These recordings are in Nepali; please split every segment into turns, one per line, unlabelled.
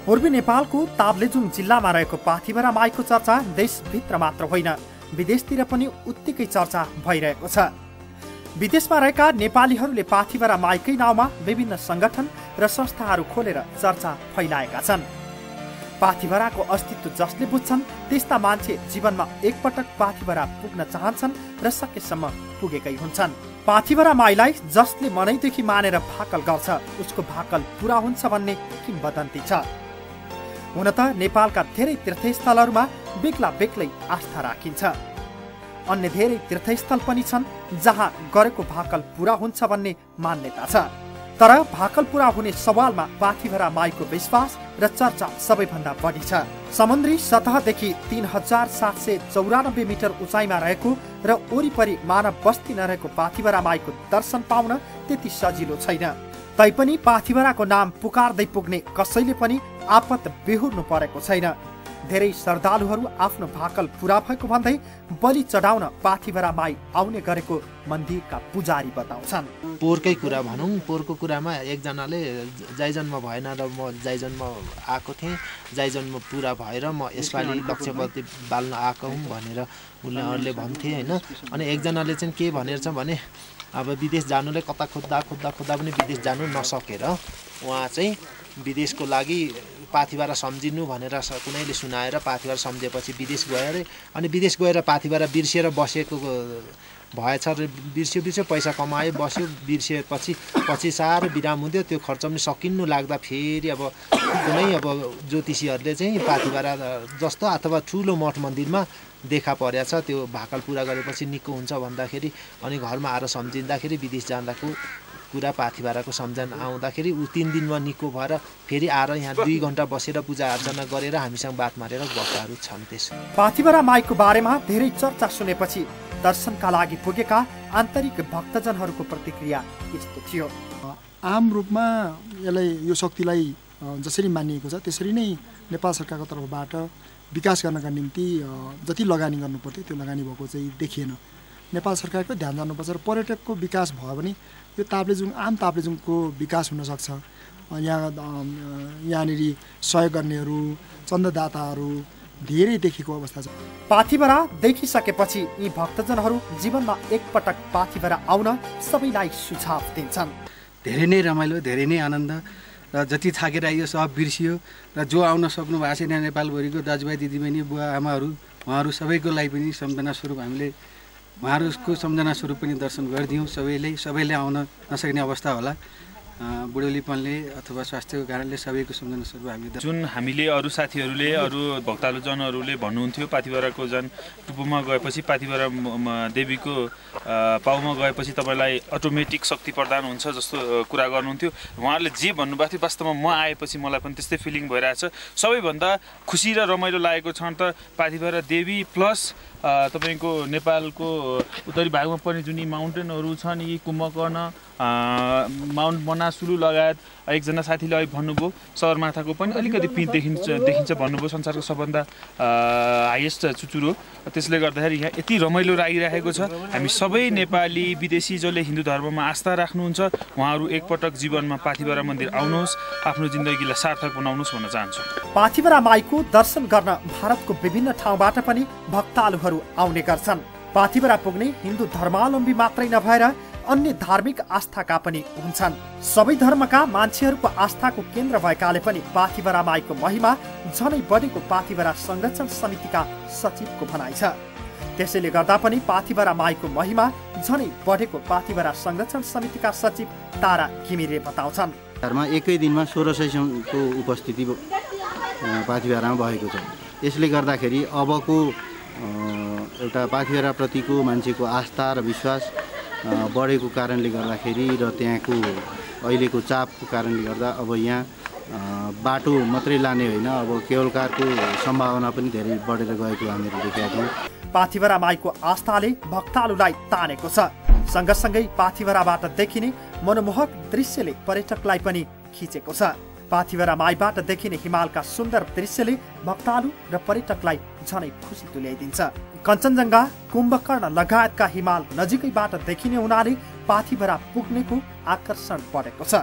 पूर्वी नेपालको ताप्लेजुङ जिल्लामा रहेको पाथिभरा माईको चर्चा देशभित्र मात्र होइन, विदेशतिर पनि उत्तिकै चर्चा भइरहेको छ। विदेशमा रहेका नेपालीहरूले पाथिभरा माईकै नाउँमा विभिन्न संगठन र संस्थाहरू खोलेर चर्चा फैलाएका छन्। पाथिभराको अस्तित्व जसले बुझ्छन् त्यस्ता मान्छे जीवनमा एकपटक पाथिभरा पुग्न चाहन्छन् र सकेसम्म पुगेकै हुन्छन्। पाथिभरा माईलाई जसले मनैदेखि मानेर भाकल गर्छ उसको भाकल पूरा हुन्छ भन्ने किंवदन्ती छ। हुन त नेपालका धेरै तीर्थस्थलहरूमा बेग्ला बेग्लै आस्था राखिन्छ। अन्य धेरै तीर्थस्थल पनि छन् जहाँ गरेको भाकल पूरा हुन्छ भन्ने मान्यता छ। तर भाकल पूरा हुने सवालमा पाथिभरा माईको विश्वास र चर्चा सबैभन्दा बढी छ। समुद्री सतहदेखि 3794 मिटर उचाइमा रहेको र वरिपरि मानव बस्ती नरहेको पाथिभरा माईको दर्शन पाउन त्यति सजिलो छैन। तैपनि पाथिभराको नाम पुकार्दै पुग्ने कसैले पनि आपत बेहोर्नु परेको छैन। धेरै श्रद्धालुहरू आफ्नो भाकल पूरा भएको भन्दै बलि चढाउन पाथिभरा माई आउने गरेको मन्दिरका पुजारी बताउँछन्।
पोहोरकै कुरा भनौँ, पोहोरको कुरामा एकजनाले जाइजन्म भएन र म जाइजन्म आएको थिएँ, जाइजन्म पुरा भएर म यसपालि लक्ष्यपति बाल्न आएको हुँ भनेर उनले भन्थे होइन। अनि एकजनाले चाहिँ के भनेर छ भने अब विदेश जानुले कता खोज्दा पनि विदेश जानु नसकेर उहाँ चाहिँ विदेशको लागि पाथिभरा सम्झिनु भनेर कुनैले सुनाएर पाथिभरा सम्झेपछि विदेश गयो अरे। अनि विदेश गएर पाथिभरा बिर्सिएर बसेको भएछ र बिर्स्यो पैसा कमायो बस्यो, बिर्सिएपछि साह्रो बिराम हुन्थ्यो। त्यो खर्च पनि सकिन्नु लाग्दा फेरि अब कुनै अब ज्योतिषीहरूले चाहिँ पाथिभरा जस्तो अथवा ठुलो मठ मन्दिरमा देखा परेछ त्यो भाकल पुरा गरेपछि निको हुन्छ भन्दाखेरि अनि घरमा आएर सम्झिँदाखेरि विदेश जाँदाको कुरा पाथिभराको सम्झना आउँदाखेरि ऊ 3 दिनमा निको भएर फेरि आएर यहाँ 2 घण्टा बसेर पूजा अर्चना गरेर हामीसँग बात मारेर गएकाहरू छन्। त्यसो
पाथिभरा माईको बारेमा धेरै चर्चा सुनेपछि दर्शनका लागि पुगेका आन्तरिक भक्तजनहरूको प्रतिक्रिया यस्तो थियो।
आम रूपमा यो शक्तिलाई जसरी मानिएको छ त्यसरी नै नेपाल सरकारको तर्फबाट विकास गर्नका निम्ति जति लगानी गर्नुपर्थ्यो त्यो लगानी भएको चाहिँ देखिएन। नेपाल सरकारको ध्यान जानुपर्छ र पर्यटकको विकास भयो भने यो आम ताप्लेजुङको विकास हुनसक्छ। यहाँनिर सहयोग गर्नेहरू चन्ददाताहरू धेरै देखेको अवस्था छ।
पाथिभरा देखिसकेपछि यी भक्तजनहरू जीवनमा एकपटक पाथिभरा आउन सबैलाई सुझाव दिन्छन्।
धेरै नै रमाइलो, धेरै नै आनन्द र जति थाकेर आइयो सब बिर्सियो र जो आउन सक्नु भएको छैन नेपालभरिको दाजुभाइ दिदीबहिनी बुवा आमाहरू उहाँहरू सबैको लागि पनि सम्झना स्वरूप हामीले उहाँहरूको सम्झना स्वरूप पनि दर्शन गरिदियौँ। सबैले आउन नसक्ने अवस्था होला, बुढोलीपनले अथवा स्वास्थ्यको कारणले सबैको सम्झना स्वरूप हामीले
जुन हामीले अरू साथीहरूले अरू भक्तालुजनहरूले भन्नुहुन्थ्यो पाथिभराको झन् टुप्पोमा गएपछि पाथिभरा देवीको पाउमा गएपछि तपाईँलाई अटोमेटिक शक्ति प्रदान हुन्छ जस्तो कुरा गर्नुहुन्थ्यो। उहाँहरूले जे भन्नुभएको थियो वास्तवमा म आएपछि मलाई पनि त्यस्तै फिलिङ भइरहेछ। सबैभन्दा खुसी र रमाइलो लागेको छ त पाथिभरा देवी प्लस तपाईँको नेपालको उत्तरी भागमा पर्ने जुन माउन्टेनहरू छन् यी कुम्भकर्ण माउन्ट मनासुलु लगायत एकजना साथीले अहिले भन्नुभयो सगरमाथाको पनि अलिकति पिच देखिन्छ भन्नुभयो, संसारको सबभन्दा हाइएस्ट चुचुरो। त्यसले गर्दाखेरि यहाँ यति रमाइलो लागिरहेको छ। हामी सबै नेपाली विदेशी जसले हिन्दू धर्ममा आस्था राख्नुहुन्छ उहाँहरू एकपटक जीवनमा पाथिभरा मन्दिर आउनुहोस्, आफ्नो जिन्दगीलाई सार्थक बनाउनुहोस् भन्न चाहन्छु।
पाथिभरा माईको दर्शन गर्न भारतको विभिन्न ठाउँबाट पनि भक्तालुहरू आउने गर्छन्। पाथिभरा पुग्ने हिन्दू धर्मावलम्बी मात्रै नभएर अन्य धार्मिक आस्थाका पनि हुन्छन्। सबै धर्मका मान्छेहरूको आस्थाको केन्द्र भएकाले पनि पाथिभरा माईको महिमा झनै बढेको पाथिभरा संरक्षण समितिका सचिवको भनाइ छ। त्यसैले गर्दा पनि पाथिभरा माईको महिमा झनै बढेको पाथिभरा संरक्षण समितिका सचिव तारा घिमिरे बताउँछन्।
एकै दिनमा 1600 को उपस्थिति पाथिभरामा भएको छ। यसले गर्दाखेरि अबको एउटा पाथिभरा प्रतिको मान्छेको आस्था र विश्वास बढेको कारणले गर्दाखेरि र त्यहाँको अहिलेको चापको कारणले गर्दा अब यहाँ बाटो मात्रै लाने होइन, अब केवल कारको सम्भावना पनि धेरै बढेर गएको हामीहरू देखेका छौँ।
पाथिभरा माईको आस्थाले भक्तालुलाई तानेको छ। सँगसँगै पाथिभराबाट देखिने मनमोहक दृश्यले पर्यटकलाई पनि खिचेको छ। पाथिभरा माईबाट देखिने हिमालका सुन्दर दृश्यले भक्तालु र पर्यटकलाई झनै खुसी तुल्याइदिन्छ। कञ्चनजङ्घा, कुम्भकर्ण लगायतका हिमाल नजिकैबाट देखिने हुनाले पाथिभरा पुग्नेको आकर्षण बढेको छ।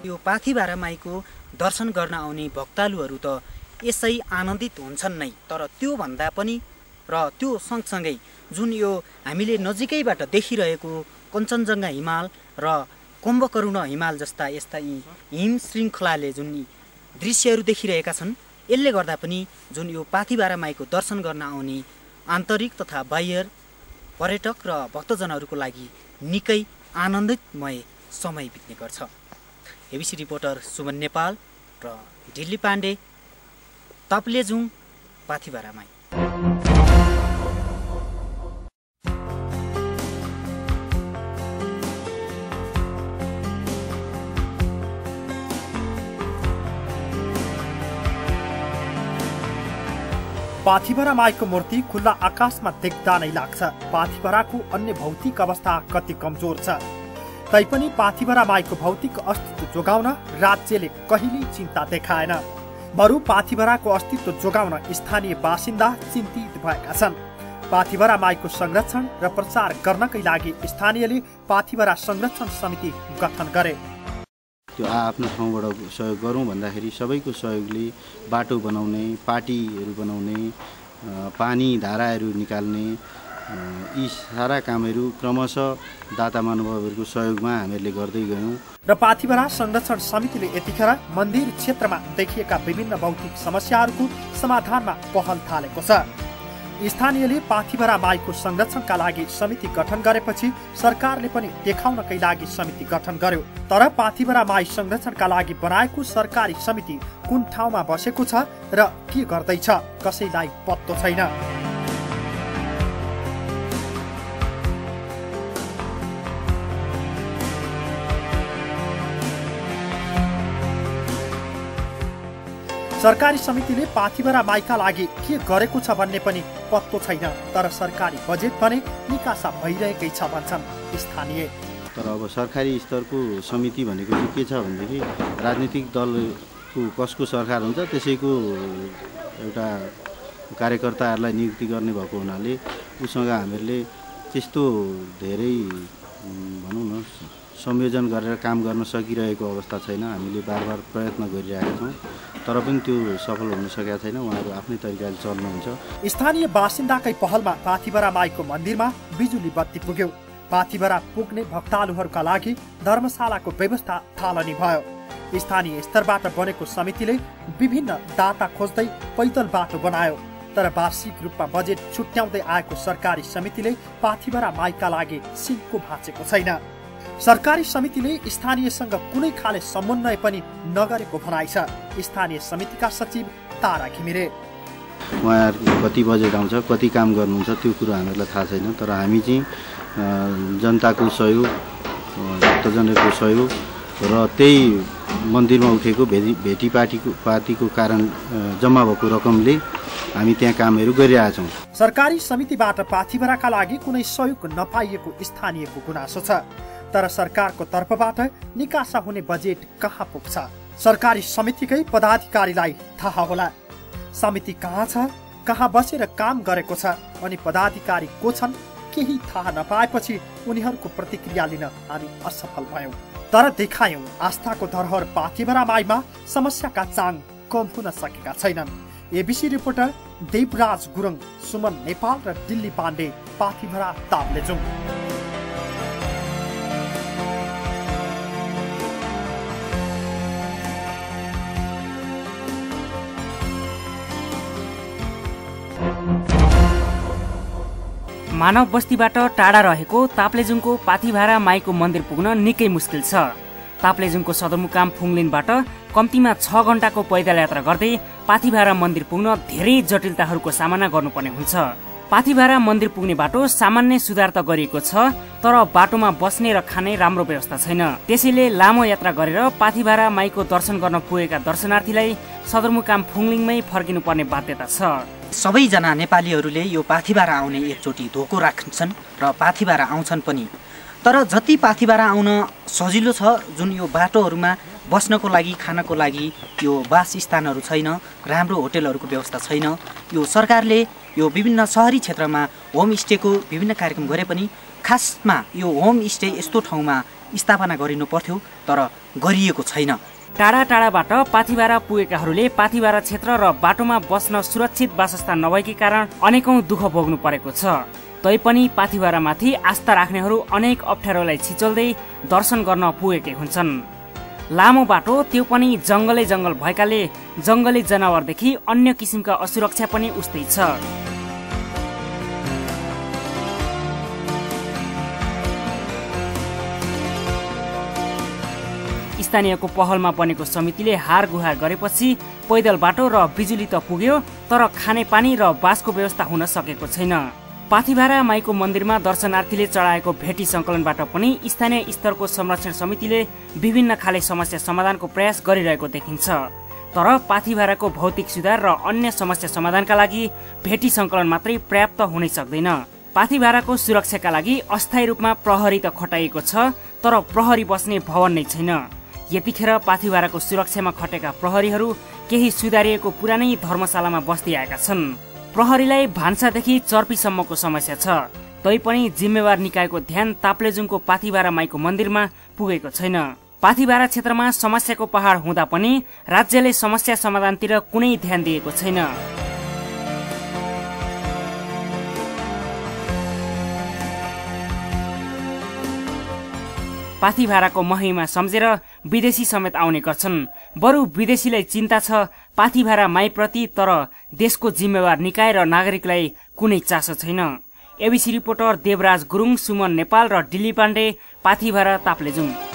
यो पाथिभारा माईको दर्शन गर्न आउने भक्तालुहरू त यसै आनन्दित हुन्छन् नै, तर त्यो भन्दा पनि र त्यो सँगसँगै जुन यो हामीले नजिकैबाट देखिरहेको कञ्चनजङ्घा हिमाल र कुम्भकर्ण हिमाल जस्ता यस्ता यी हिम श्रृङ्खलाले जुन दृश्यहरू देखिरहेका छन्, यसले गर्दा पनि जुन यो पाथिभारा माईको दर्शन गर्न आउने आन्तरिक तथा बाह्य पर्यटक र भक्तजनहरूको लागि निकै आनन्दितमय समय बित्ने गर्छ। एबिसी रिपोर्टर सुमन नेपाल र दिल्ली पाण्डे, ताप्लेजुङ, पाथिभारा माई।
पाथिभरा माईको मूर्ति खुल्ला आकाशमा देख्दा नै लाग्छ पाथिभराको अन्य भौतिक अवस्था कति कमजोर छ। तैपनि पाथिभरा माईको भौतिक अस्तित्व जोगाउन राज्यले कहिल्यै चिन्ता देखाएन। बरु पाथिभराको अस्तित्व जोगाउन स्थानीय बासिन्दा चिन्तित भएका छन्। पाथिभरा माईको संरक्षण र प्रचार गर्नकै लागि स्थानीयले पाथिभरा संरक्षण समिति गठन गरे।
त्यो आफ्नो ठाउँबाट सहयोग गरौँ भन्दाखेरि सबैको सहयोगले बाटो बनाउने, पाटीहरू बनाउने, पानी धाराहरू निकाल्ने, यी सारा कामहरू क्रमशः दाता महानुभावहरूको सहयोगमा हामीहरूले गर्दै गयौँ।
र पाथिभरा संरक्षण समितिले यतिखेर मन्दिर क्षेत्रमा देखिएका विभिन्न भौतिक समस्याहरूको समाधानमा पहल थालेको छ। स्थानीयले पाथिभरा माईको संरक्षणका लागि समिति गठन गरेपछि सरकारले पनि देखाउनकै लागि समिति गठन गर्यो। तर पाथिभरा माई संरक्षणका लागि बनाएको सरकारी समिति कुन ठाउँमा बसेको छ र के गर्दैछ कसैलाई पत्तो छैन। सरकारी समितिले पाथिभरा माईका लागि के गरेको छ भन्ने पनि पत्तो छैन। तर सरकारी बजेट भने निकासा भइरहेकै छ भन्छन् स्थानीय।
तर अब सरकारी स्तरको समिति भनेको चाहिँ के छ भनेदेखि राजनीतिक दलको कसको सरकार हुन्छ त्यसैको एउटा कार्यकर्ताहरूलाई नियुक्ति गर्ने भएको हुनाले उसँग हामीहरूले त्यस्तो धेरै भनौँ न संयोजन गरेर काम गर्न सकिरहेको अवस्था छैन। हामीले बार प्रयत्न गरिरहेका छौँ तर पनि त्यो सफल हुन सकेका छैन। उहाँहरू आफ्नै तरिकाले चल्नुहुन्छ।
स्थानीय बासिन्दाकै पहलमा पाथिभरा माईको मन्दिरमा बिजुली बत्ती पुग्यो। पाथिभरा पुग्ने भक्तालुहरूका लागि धर्मशालाको व्यवस्था थालनी भयो। स्थानीय स्तरबाट बनेको समितिले विभिन्न दाता खोज्दै पैदल बाटो बनायो। तर वार्षिक रूपमा बजेट छुट्याउँदै आएको सरकारी समितिले पाथिभरा माईका लागि सिङ्को भाँचेको छैन। सरकारी समितिले स्थानीयसँग कुनै खाले समन्वय पनि नगरेको भनाइ छ स्थानीय समितिका सचिव तारा घिमिरे।
उहाँहरूको कति बजेट आउँछ, कति काम गर्नुहुन्छ त्यो कुरो हामीहरूलाई थाहा छैन। तर हामी चाहिँ जनताको सहयोग, भक्तजनहरूको सहयोग र त्यही मन्दिरमा उठेको भेटीपातीको कारण जम्मा भएको रकमले हामी त्यहाँ कामहरू गरिरहेका छौँ।
सरकारी समितिबाट पाथिभराका लागि कुनै सहयोग नपाइएको स्थानीयको गुनासो छ। तर सरकारको तर्फबाट निकासा हुने बजेट कहाँ पुग्छ सरकारी समितिकै पदाधिकारीलाई थाहा होला। समिति कहाँ छ, कहाँ बसेर काम गरेको छ अनि पदाधिकारी को छन् केही थाहा नपाएपछि उनीहरूको प्रतिक्रिया लिन हामी असफल भयौँ। तर देखायौँ आस्थाको धरोहर पाथिभरा माईमा समस्याका चाङ कम हुन सकेका छैनन्। एबिसी रिपोर्टर देवराज गुरुङ, सुमन नेपाल र दिल्ली पाण्डे, पाथिभरा ताप्लेजुङ।
मानव बस्तीबाट टाढा रहेको ताप्लेजुङको पाथिभरा माईको मन्दिर पुग्न निकै मुस्किल छ। ताप्लेजुङको सदरमुकाम फुङलिनबाट कम्तीमा 6 घण्टाको पैदल यात्रा गर्दै पाथिभरा मन्दिर पुग्न धेरै जटिलताहरूको सामना गर्नुपर्ने हुन्छ। पाथिभरा मन्दिर पुग्ने बाटो सामान्य सुधार त गरिएको छ तर बाटोमा बस्ने र खाने राम्रो व्यवस्था छैन। त्यसैले लामो यात्रा गरेर पाथिभरा माईको दर्शन गर्न पुगेका दर्शनार्थीलाई सदरमुकाम फुङलिङमै फर्किनुपर्ने बाध्यता छ।
सबैजना नेपालीहरूले यो पाथिभरा आउने एकचोटि धोको राख्छन् र पाथिभरा आउँछन् पनि। तर जति पाथिभरा आउन सजिलो छ, जुन यो बाटोहरूमा बस्नको लागि, खानको लागि यो वासस्थानहरू छैन, राम्रो होटेलहरूको व्यवस्था छैन। यो सरकारले यो विभिन्न सहरी क्षेत्रमा होमस्टेको विभिन्न कार्यक्रम गरे पनि खासमा यो होमस्टे यस्तो ठाउँमा स्थापना गरिनु पर्थ्यो, तर गरिएको छैन।
टाढा टाढाबाट पाथिभारा पुगेकाहरूले पाथिभारा क्षेत्र र बाटोमा बस्न सुरक्षित वासस्थान नभएकै कारण अनेकौं दुःख भोग्नु परेको छ। तैपनि पाथिभारामाथि आस्था राख्नेहरू अनेक अप्ठ्यारोलाई छिचल्दै दर्शन गर्न पुगेकै हुन्छन्। लामो बाटो, त्यो पनि जंगलै जंगल भएकाले जंगली जनावरदेखि अन्य किसिमका असुरक्षा पनि उस्तै छ। स्थानीयको पहलमा बनेको समितिले हार गुहार गरेपछि पैदल बाटो र बिजुली त पुग्यो, तर खाने पानी र बासको व्यवस्था हुन सकेको छैन। पाथिभारा माईको मन्दिरमा दर्शनार्थीले चढाएको भेटी संकलनबाट पनि स्थानीय स्तरको संरक्षण समितिले विभिन्न खाले समस्या समाधानको प्रयास गरिरहेको देखिन्छ। तर पाथिभाराको भौतिक सुधार र अन्य समस्या समाधानका लागि भेटी संकलन मात्रै पर्याप्त हुनै सक्दैन। पाथिभाराको सुरक्षाका लागि अस्थायी रूपमा प्रहरी त खटाइएको छ, तर प्रहरी बस्ने भवन नै छैन। यतिखेर पाथिभाराको सुरक्षामा खटेका प्रहरीहरू केही सुधारिएको पुरानै धर्मशालामा बस्दै आएका छन्। प्रहरीलाई भान्सादेखि चर्पीसम्मको समस्या छ, तैपनि जिम्मेवार निकायको ध्यान ताप्लेजुङको पाथिभारा माईको मन्दिरमा पुगेको छैन। पाथिभारा क्षेत्रमा समस्याको पहाड हुँदा पनि राज्यले समस्या समाधानतिर कुनै ध्यान दिएको छैन। पाथिभाराको महिमा सम्झेर विदेशी समेत आउने गर्छन्। बरु विदेशीलाई चिन्ता छ पाथिभारा माईप्रति, तर देशको जिम्मेवार निकाय र नागरिकलाई कुनै चासो छैन। एबिसी रिपोर्टर देवराज गुरुङ, सुमन नेपाल र दिल्ली पाण्डे, पाथिभारा, ताप्लेजुङ।